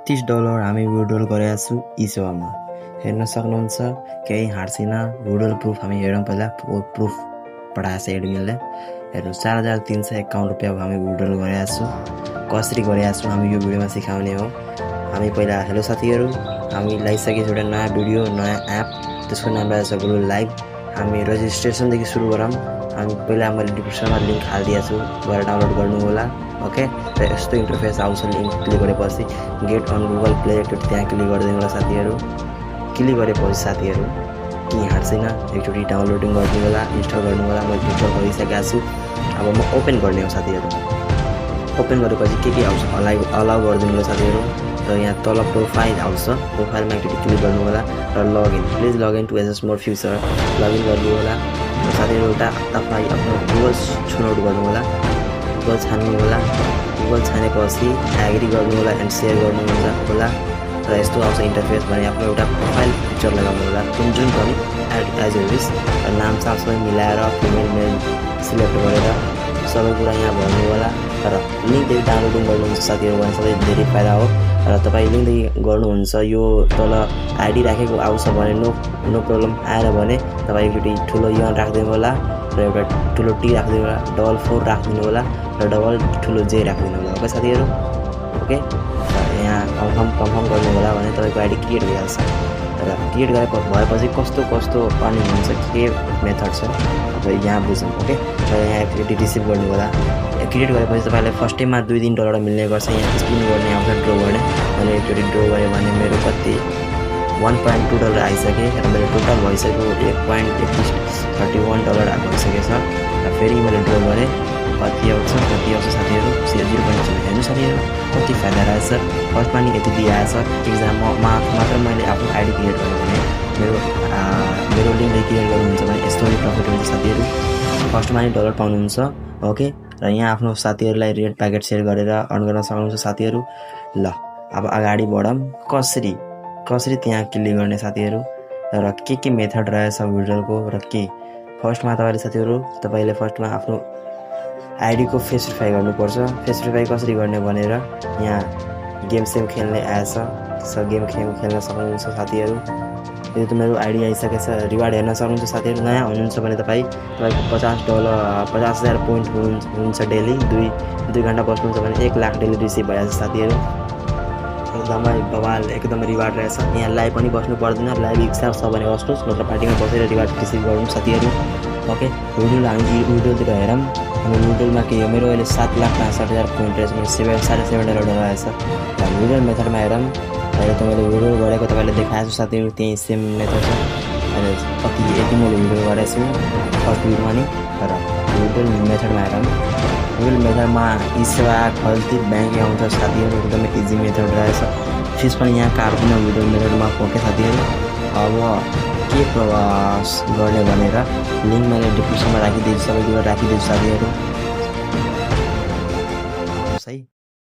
$36 हामी विड्रोल गरेका छु इसेवामा हेर्न सक्नुहुन्छ। केही हार्सिन विड्रोल प्रुफ हामी हेरौँ। पहिला प्रुफ पठाएछ एडमिनले। हेर्नु 4351 रुपियाँ हामी विड्रोल गरेका छु। कसरी गरेका छु हामी यो भिडियोमा सिकाउने हो। हामी पहिला हेलो साथीहरू, हामी लगाइसकेको एउटा नयाँ भिडियो नयाँ एप, त्यसको नाम रहेछ ग्लो लाइभ। हामी रेजिस्ट्रेसनदेखि सुरु गरौँ। हामी पहिला मैले डिस्क्रिप्सनमा लिङ्क हालिदिएको छु, गएर डाउनलोड गर्नु होला। ओके, र यस्तो इन्टरफेस आउँछ। लिङ्क क्लिक गरेपछि गेट अन गुगल प्ले त्यहाँ क्लिक गरिदिनु होला साथीहरू। क्लिक गरेपछि साथीहरू केही हार्दैन, एकचोटि डाउनलोडिङ गरिदिनु होला, इन्स्टल गर्नु होला। मैले इन्स्टल गरिसकेको छु। अब म ओपन गर्ने हो साथीहरू। ओपन गरेपछि के आउँछ अलाउ गरिदिनु होला साथीहरू। र यहाँ तल प्रोफाइल आउँछ, प्रोफाइलमा एकचोटि क्लिक गर्नु होला र login, please login to ages more future login गर्नु होला। साथीहरू एउटा तपाईँ आफ्नो गुगल छनौट गर्नु होला, गुगल छान्नु होला। गुगल छानेपछि एग्री गर्नु होला एन्ड सेयर गर्नु होला। र यस्तो आउँछ इन्टरफेस। भने आफ्नो एउटा प्रोफाइल पिक्चर लगाउनु होला, जुन पनि एज ए विस। र नाम साम सबै मिलाएर फिमेल मेल सिलेक्ट गरेर सबै कुरा यहाँ भर्नु होला। र लिङ्कदेखि डाउनलोडिङ गर्नुहुन्छ साथीहरू भने सबै धेरै फाइदा हो। र तपाईँ लिङ्कदेखि गर्नुहुन्छ, यो तल आइडी राखेको आउँछ भने नो प्रब्लम। आएर भने तपाईँ एकचोटि ठुलो यन राखिदिनु होला र एउटा ठुलो टी राखिदिनु होला, डबल 4 राखिदिनु होला र डबल ठुलो जे राखिदिनु होला। ओके साथीहरू, ओके। यहाँ कन्फर्म गर्नु होला भने तपाईँको आइडी क्रिएट भइहाल्छ। र क्रिएट भएपछि कस्तो अर्निङ हुन्छ, के मेथड छ अब यहाँ बुझौँ। ओके, र यहाँ एकचोटि रिसिभ गर्नु होला। क्रिएट गरेपछि तपाईँलाई फर्स्ट टाइममा $2 मिल्ने गर्छ। यहाँ स्पिन गर्ने आउँछ, ड्रो गर्ने। मैले एकचोटि ड्रो गरेँ भने मेरो कति $1.2 आइसकेँ र मेरो टोटल भइसक्यो $1.31 भइसकेको छ। र फेरि मैले ड्रो गरेँ, कति आउँछ साथीहरू 0.7। हेर्नु साथीहरू कति फाइदा रहेछ। फर्स्टमा नि यति दिइआएछ। इक्जाममा मात्र मैले आफ्नो आइडी क्रिएट गरेँ भने मेरो लिङ्कले क्रिएट गर्नुहुन्छ भने यस्तो नै प्रफिट हुन्छ साथीहरू। फर्स्टमा नि डलर पाउनुहुन्छ। ओके, र यहाँ आफ्नो साथीहरूलाई रेड प्याकेट सेयर गरेर अर्न गर्न सक्नुहुन्छ साथीहरू। ल अब अगाडि बढौँ। कसरी त्यहाँ क्लिक गर्ने साथीहरू र के मेथड रहेछ विड्रोलको र के। फर्स्टमा तपाईँले फर्स्टमा आफ्नो आइडीको फेस भेरिफाई गर्नुपर्छ। फेस भेरिफाई कसरी गर्ने भनेर यहाँ गेम सेम खेल्ने आएछ। गेम खेल्न सक्नुहुन्छ साथीहरू। यो त मेरो आइडी आइसकेको छ। रिवार्ड हेर्न सक्नुहुन्छ साथीहरू। नयाँ हुनुहुन्छ भने तपाईँको $50,000 पोइन्ट हुन्छ डेली। 2 घन्टा बस्नुहुन्छ भने 1 लाख डेली रिसिभ भइहाल्छ साथीहरू। एकदमै बवाल, एकदमै रिवार्ड रहेछ। यहाँ लाइभ पनि बस्नु पर्दैन। लाइभ इच्छा छ भने बस्नुहोस्, नत्र पार्टीमा बसेर रिवार्ड रिसिभ गर्नु साथीहरू। ओके, विड्रोल हामी विड्रोलतिर हेरौँ। हामी विड्रोलमा के हो, मेरो अहिले 7,65,000 पोइन्ट रहेछ। मेरो $7.5 रहेछ। र विड्रोल मेथडमा हेरौँ। अहिले त मैले विड्रोल गरेको तपाईँले देखाएको छु साथीहरू। त्यही सेम मेथड छ। अहिले कति यति मैले विड्रोल गरेको छु फर्स्ट विकमा नि। र विड्रोल मेथडमा हेरौँ। विड्रोल मेथडमा इसेवा खल्ती ब्याङ्क आउँछ साथीहरू। एकदमै इजी मेथड रहेछ। फिस पनि यहाँ काट्दैन विड्रोल मेथडमा। ओके साथीहरू, अब के प्रवास गर्ने भनेर लिङ्क मैले डिस्क्रिप्सनमा राखिदिन्छु, सबै कुरा राखिदिन्छु साथीहरू।